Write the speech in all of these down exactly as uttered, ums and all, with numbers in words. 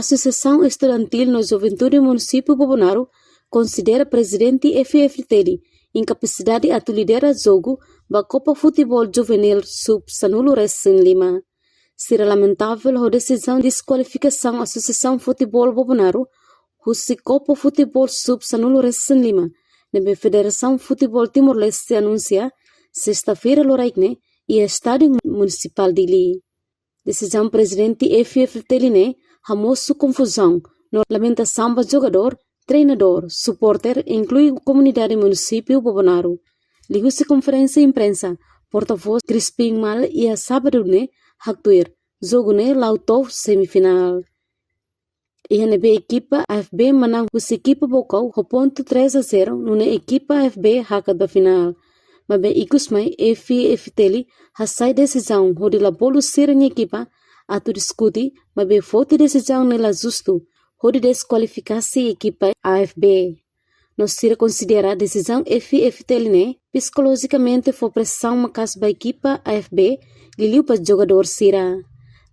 Asosiasaun Estudantil no Juventude Munisípiu Bobonaro konsidera prezidente F F T L inkapasidade atu lidera jogu ba Kopa Futeból Juvenil Sub sanulu resin lima. Sira lamentavel ho desizaun deskualifikasaun Asosiasaun Futeból Bobonaro husi Kopa Futeból Sub sanulu resin lima, ne'ebé Federasaun Futeból Timor-Leste anunsia sesta-feira loraik ne'e iha Estádiu Munisipál Dili. Desizaun prezidente F F T L ne'e hamosu konfuzaun no lamentasaun ba jogadór, treinadór, suporter, inklui komunidade munisípiu Bobonaro. Liuhusi konferénsia imprensa, portavós Crispin Mal iha sábadu ne'e haktuir, jogu ne'e la'o to'o semifinál. Iha ne'ebé ekipa A F B manán husi ekipa Baucau ho pontu três a zero, nune'e ekipa A F B hakat ba finál. Maibé ikus mai F F T L hasai desizaun hodi la bolu sira-nia ekipa atu diskute, maibé foti desizaun ne'e la justu, hodi deskualifikasi ekipa A F B. No sira konsidera desizaun F F T L ne'e psikolojikamente fó presaun maka'as ba ekipa A F B, liuliu ba jogadór sira.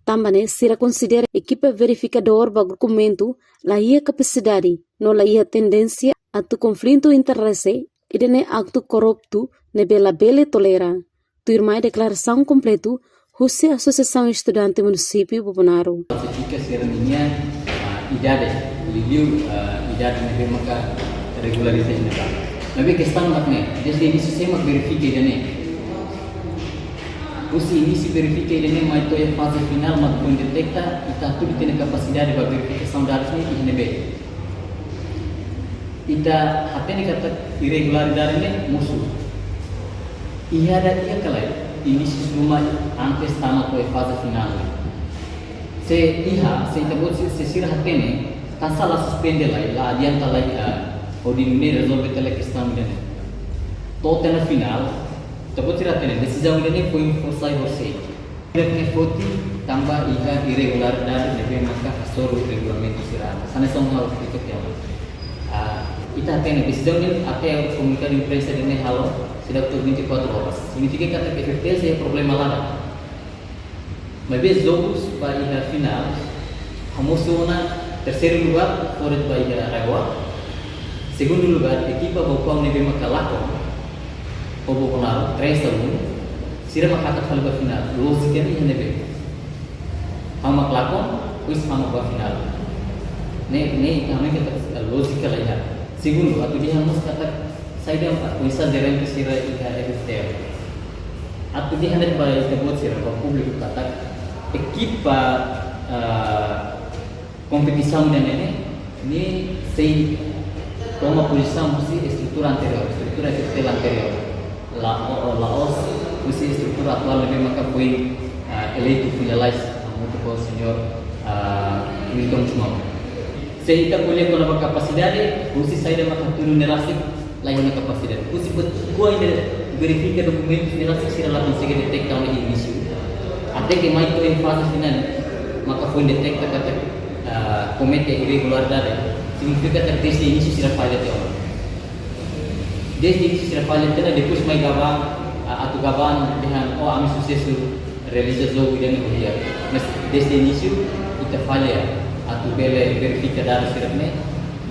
Tanba ne'e sira konsidera ekipa verifikadór ba dokumentu la iha kapasidade, no la iha tendénsia atu konflitu interese, ida-ne'e aktu korruptu ne'ebé labele tolera. Tuirmai deklarasaun kompletu husi Asosiasaun Estudante Munisípiu Bobonaro. Klasifikasi ninia, ah, idade, liuliu, ah, idade ne'ebé maka regulariza iha ne'ebá. Maibé kestaun mak ne'e, dezde inísiu sé mak verifika ida-ne'e. Husi inísiu verifika ida-ne'e mai to'o iha faze finál mak foin detekta, ita tuir ita-nia kapasidade ba verifikasaun dadus ne'e iha ne'ebé. Ita hatene katak irregularidade ne'e mosu. Iha ida iha ka lae, inísiu ruma antes tama to'o iha faze finál ne'e. Se iha, se ita-boot sira, se sira hatene, tansá la suspende lai, la adianta lai, ah, hodi nune'e rezolve tiha lai kestaun ida-ne'e. To'o tiha ona finál, ita-boot sira hatene, desizaun ida-ne'e foin fó sai horisehik. Ida-ne'e foti tanba iha irregularidade ne'ebé maka hasoru regulamentu sira. Hanesan ohin ha'u esplika tiha ona. Ah, ita hatene desizaun ne'e até komunikadu imprensa ida-ne'e halo, seidauk to'o vinte e quatro horas. Signifika katak F F T L sei iha problema laran. Maibé jogus ba iha finál, hamosu ona terseiru lugar, fó de'it ba iha RAEOA. Segundu lugar, ekipa Baucau ne'ebé maka lakon ho Bobonaro, três a um, sira mak hakat fali ba finál. Lójika ne'e iha ne'ebé? Ha'u mak lakon, depois ha'u mak ba finál. Ne'e, ne'e, ita hanoin katak lójika la iha. Segundu, atu dehan mós katak saida mak oinsá jerente sira iha F F T L. Atu dehan de'it ba ita-boot sira, ba públiku katak ekipa, ah, kompetisaun ida-ne'e ne'e, ne'e sei toma pozisaun husi estrutura anteriór, estrutura F F T L anteriór. La'o, la'ós husi estrutura atuál ne'ebé maka foin, ah, eleitu foin lalais, hamutuk ho señór, ah, Milton Gusmão. Se ita ko'alia kona-ba kapasidade, husi saida mak hatudu ne'e rasik, la iha ona kapasidade. Husi buat ko'a ida verifika dokumentus ne'e rasik sira la konsege detekta ona iha inísiu. Até ke mai to'o iha faze finál, maka foin detekta katak, ah, komete irregularidade. Signifika katak dezde inísiu sira falla tiha ona. Dezde inísiu sira falla tiha ona, depois mai gaba, ah, atu gaba dehan, oh, ami susesu realiza jogu ida-ne'e ho di'ak. Mas dezde inísiu ita falla atu bele verifika dadus sira-ne'e.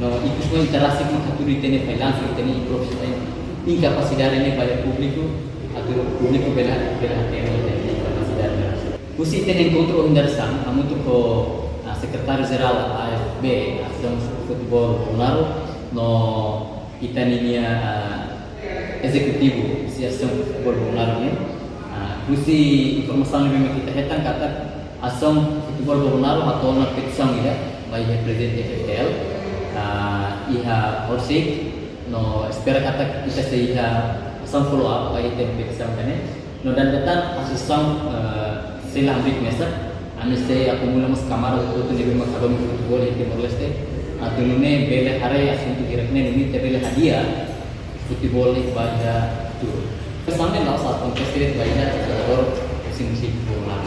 No ikus mai ita rasik mak hatudu ita-nia fallansa, ita-nia improvisasaun, inkapasidade ne'e ba iha públiku, atu públiku bele, bele hatene ita-nia inkapasidade ne'e. Husi ita-nia enkontru ohin dadeer-saan, hamutuk ho, ah, Sekretáriu Jerál A F B, Asosiasaun Futeból Bobonaro, no ita ninia, ah, ezekutivu husi Asosiasaun Futeból Bobonaro nian. Ah, husi informasaun ne'ebé mak ita hetan katak Asosiasaun Futeból Bobonaro hato'o ona petisaun ida ba iha prezidente F F T L, ah, iha horisehik, no espera katak ita sei iha asaun follow up ba iha petisaun ida-ne'e. No dadaun asosiasaun, eh, sei la hamriik mesak, ami sei akumula mós kamada hotu-hotu ne'ebé mak hadomi futeból iha Timor-Leste, atu nune'e bele haree asuntu hirak-ne'e, nune'e ita bele hadi'a futeból iha bainhira tuur. Sampai la'ós akontese de'it ba iha jogadór sira-nia futeból.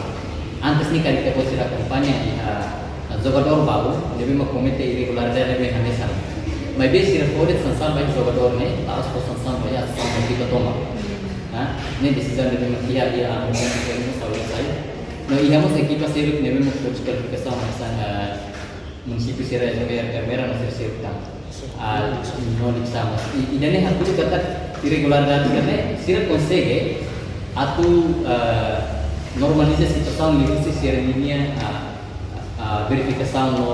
Antes ne'e karik ita-boot sira akompaña iha jogadór balu ne'ebé mak komete irregularidade ne'ebé hanesan. Maibé sira fó de'it sansaun ba jogadór ne'e, la'ós fó sansaun ba iha asosiasaun ne'ebé tomak. Nah, ne'e desizaun ne'ebé mak iha, iha anu ne'e, ne'e saúde sai. No iha mós ekipa seluk ne'ebé mak fó dezkualifikasaun hanesan, eh, munisípiu sira R T R Mera no sira sira tan. Ah, no di sama. I, ida-ne'e hatudu katak irregularidade ne'e sira konsege atu, ah, normaliza situasaun liuhusi sira-nia, ah, ah, verifikasaun no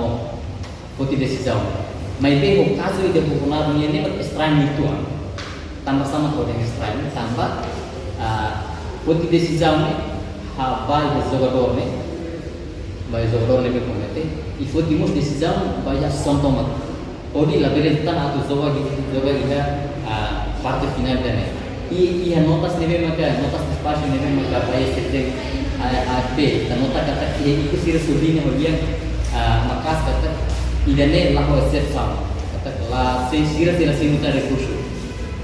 foti desizaun. Maibé ho kazu ida ho Funadu nian ne'e mak estranhu uitoan. Tanba sá mak hodi estranhu, tanba, ah, foti desizaun ne'e, ah, ba iha jogadór ne'e, ba iha jogadór ne'ebé komete, i foti mós desizaun ba iha asosiasaun tomak. Hodi labele tan atu joga, joga iha, ah, parte finál ida-ne'e. I, iha notas ne'ebé maka, notas despaxu ne'ebé maka ba iha S T F, ah, ah, B, ita nota katak iha ikus sira subliña ho lian, ah, maka'as katak ida-ne'e la ho execução. Katak la sei, sira sei la simu tan rekursu.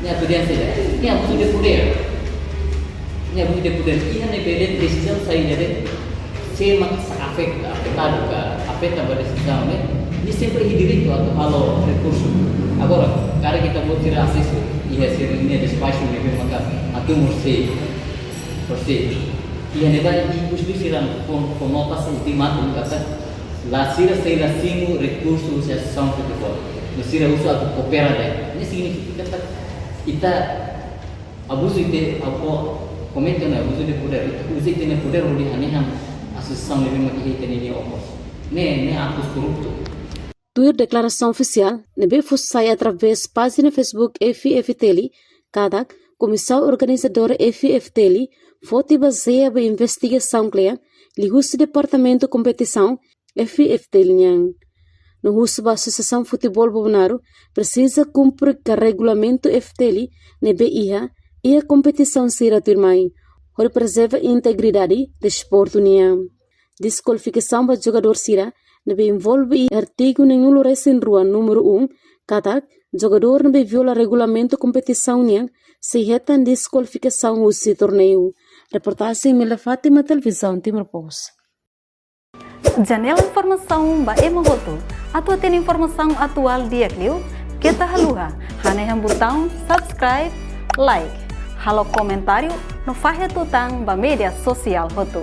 Ne'e atu dehan saida? Ne'e abuzu de podér. Ne'e abuzu de podér. Iha ne'ebé de'it desizaun saida de'it, sé mak afeta, afetadu ka, afeta ba desizaun ne'e, nia sempre iha direitu atu halo rekursu. Agora, karik ita-boot sira asesu, iha sira-nia despaxu ne'ebé maka atu mós sei, mós sei. Iha ne'ebá ikus liu sira fó, fó nota ultimatum katak la, sira sei la simu rekursu husi Asosiasaun Futeból. No sira husu atu koopera de'it. Ne'e signifika katak ita abuzu ita, apa, komete ona abuzu de podér, ita uza ita-nia podér hodi hanehan asosiasaun ne'ebé mak iha ita-nia okos. Ne'e, ne'e aktus korruptu. Tuir deklarasaun ofisiál ne'ebé fó sai através pájina Facebook F I F T L, katak Komisaun Organizadora F I F T L foti bazeia ba investigasaun kle'an liuhusi Departamentu Kompetisaun F I F T L nian. No husu ba Asosiasaun Futeból Bobonaro presiza kumpre ho regulamentu F I F T L ne'ebé iha, iha kompetisaun sira tuirmai, hodi prezerva integridade desportu nian. Deskualifikasaun ba jogadór sira ne'ebé envolve iha artigu neenulu resin rua númeru um, katak jogadór ne'ebé viola regulamentu kompetisaun nian sei hetan deskualifikasaun husi torneiu. Reportajen Mila Fátima, Televizaun Timor Post. Janela informasaun ba ema hotu. Atu hatene informasaun atuál di'ak liu, keta haluha hanehan butaun subscribe, like, halo komentáriu no fahe tutan ba média sosiál hotu.